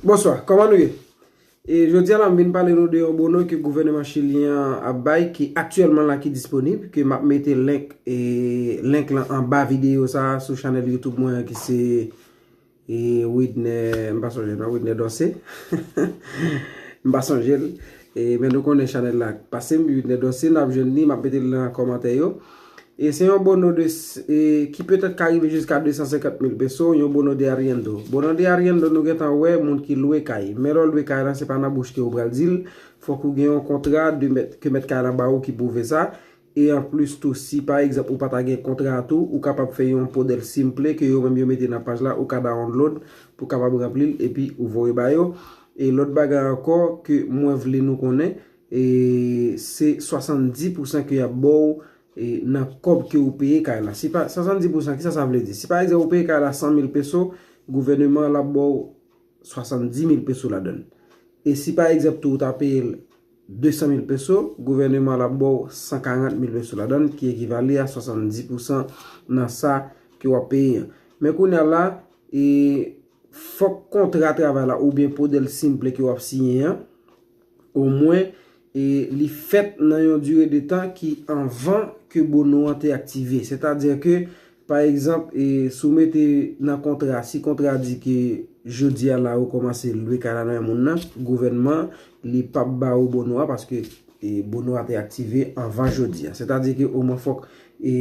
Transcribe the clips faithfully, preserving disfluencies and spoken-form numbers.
Bonswa, kòman nou ye? E jodi a la, m vin pale nou de yon bono ke gouvènman chilyen an ap bay, ki aktyèlman la, ki disponib, ke m ap mete link, e, link lan anba videyo sa a sou chanèl YouTube mwen an, ki se, e, Widner, m pa sonje non, Widner Dorcé. M pa sonje l. E, men nou konnen chanèl la pase m, Widner Dorcé, n ap jwenn li, m ap mete l nan kòmantè yo. E se yon bono de, s- e, ki petèt ka rive jiska de san senkant mil peso, yon bono de arriendo. Bono de arriendo, nou gentan wè moun ki lwe kay. Men lè w lwe kay lan, se pa nan bouch ke ou pral di l. Fòk ou gen yon kontra de mèt, ke mèt kay lan ba ou ki pwouve sa. E anplis tou, si pa egzanp ou pa ta gen kontra a tou, ou kapab fè yon podèl simple ke yo menm yo mete nan paj la, ou ka download pou kapab ranpli l epi ou voye ba yo. E lòt bagay ankò ke mwen vle nou konnen, e se swasanndis pousan ke y ap ba w e, nan kòb ke ou peye kay la. Si pa, swasanndis pousan, kisa sa vle di? Si pa egzanp ou peye kay la san mil peso, gouvènman an l ap ba w swasanndis mil peso ladan l. E si pa egzanp tou ou ta peye l de san mil peso, gouvènman an l ap ba w san karant mil peso ladan l, ki ekivale a swasanndis pousan nan sa ke w ap peye an. Men kounye a la, e, fòk kontra travay la oubyen podèl simple ke w ap siyen an, omwen, e, li fèt nan yon dire de tan ki anvan ke bono an te aktive. Sètadi ke, pa egzanp, e, si w mete nan kontra, si kontra di ke jodi a la ou kòmanse lwe kay la nan men moun nan, gouvènman li p ap ba ou bono a paske, e, bono a te aktive anvan jodi a. Sètadi ke omwen fòk, e,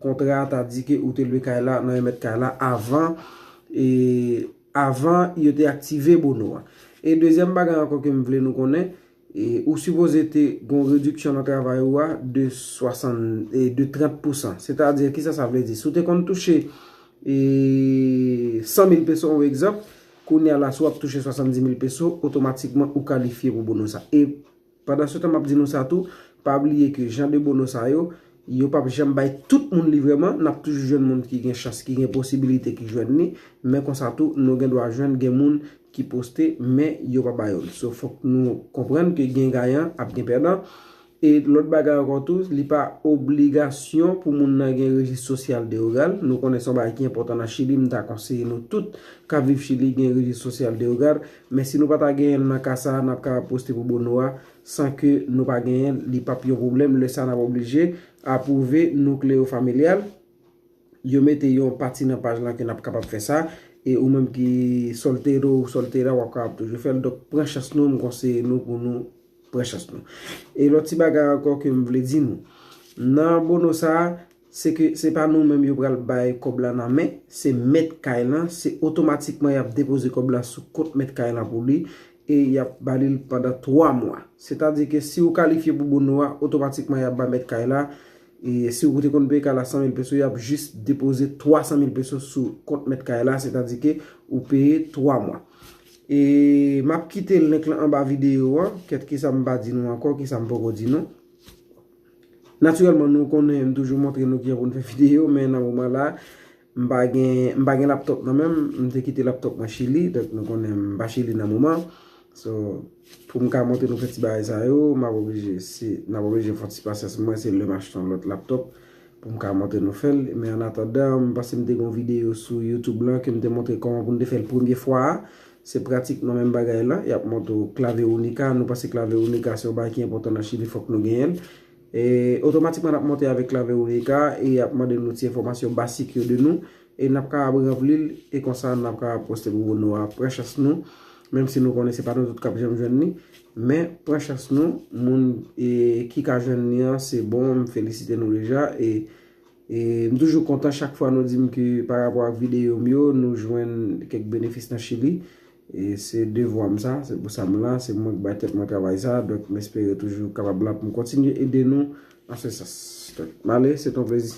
kontra a ta di ke ou te lwe kay la nan men mèt kay la avan, e, avan yo te aktive bono a. E dezyèm bagay ankò ke m vle nou konnen, e, ou sipoze te gon rediksyon nan travay ou a de swasann, e, de trant pousan. Sètadi, kisa sa vle di? Si w te konn touche, e, san mil peso, yon egzanp, kounye a la, si w ap touche swasanndis mil peso, otomatikman ou kalifye pou bono sa. E pandan se tan, m ap di nou sa tou, pa bliye ke jan de bono sa yo, yo p ap janm bay tout moun li vrèman. N ap toujou jwenn moun ki gen chans, ki gen posibilite ki jwenn li. Men konsa tou, nou gen dwa jwenn gen moun ki poste, men yo pa ba yo l. So, fòk nou konprann ke gen gayan, ap gen pèdan. E lòt bagay ankò tou, li pa obligasyon pou moun nan gen rejis sosyal Deogral. Nou konnen se yon bagay ki enpòtan nan Chili, m ta konseye nou tout k ap viv Chili gen rejis sosyal Deogral. Men si nou pa ta genyen l nan ka sa a, n ap kapab poste pou bono a san ke nou pa genyen l, li p ap yon pwoblèm. Lè sa a, n ap oblije apwouve nikleo familyal. Yo mete yon pati nan paj lan ke n ap kapab fè sa. E ou menm ki soltero ou soltera, w ap kapab toujou fè l. Donk, pran chans nou, m konseye nou pou nou pran chans nou. E lòt ti bagay ankò ke m vle di nou. Nan bono sa a, se ke se pa nou menm yo pral bay kòb la nan men, se mèt kay lan, se otomatikman y ap depoze kòb la sou kont mèt kay lan pou li, e y ap ba li l pandan twa mwa. Sètadi ke si ou kalifye pou bono a, otomatikman y ap ba mèt kay la, e si ou te konn peye kay la san mil peso, y ap jis depoze twa san mil peso sou kont mèt kay la, sètadi ke ou peye twa mwa. E m ap kite link lan anba videyo an, kèt kisa m pa di nou ankò, kisa m poko di nou. Natirèlman, nou konnen m toujou montre nou kijan pou n fè videyo, men nan moman la, m pa gen, m pa gen laptòp nan men m, m te kite laptòp mwen Chili, donk nou konnen m pa Chili nan moman. So, pou m ka montre nou fè ti bagay sa yo, m ap oblije, se, n ap oblije fè ti pasyans, mwen se lè m achte yon lòt laptòp pou m ka montre nou fè l. Men an atandan, m panse m te gen yon videyo sou YouTube lan ke m te montre kòman pou n te fè l premye fwa a. Se pratikman menm bagay la. Y ap montre w clave única. Nou panse clave única se yon bagay ki enpòtan nan Chili, fòk nou genyen l. E otomatikman n ap monte avèk clave única e y ap mande nou ti enfòmasyon basik yo de nou. E n ap kapab ranpli l e konsa n ap kapab poste pou bono a. Pran chans nou. Menm si nou konnen se pa nou tout k ap janm jwenn li. Men pran chans nou. Moun e, ki ka jwenn li an, se bon. M felisite nou deja. E E m toujou kontan chak fwa nou di m ke pa rapò ak videyo m yo, nou jwenn kèk benefis nan Chili. E se devwa m sa, se pou sa m la, se mwen k bay tèt mwen travay sa, donk m espere toujou kapab la pou m kontinye ede nou nan se sans. Donk, m ale, se t on plezi.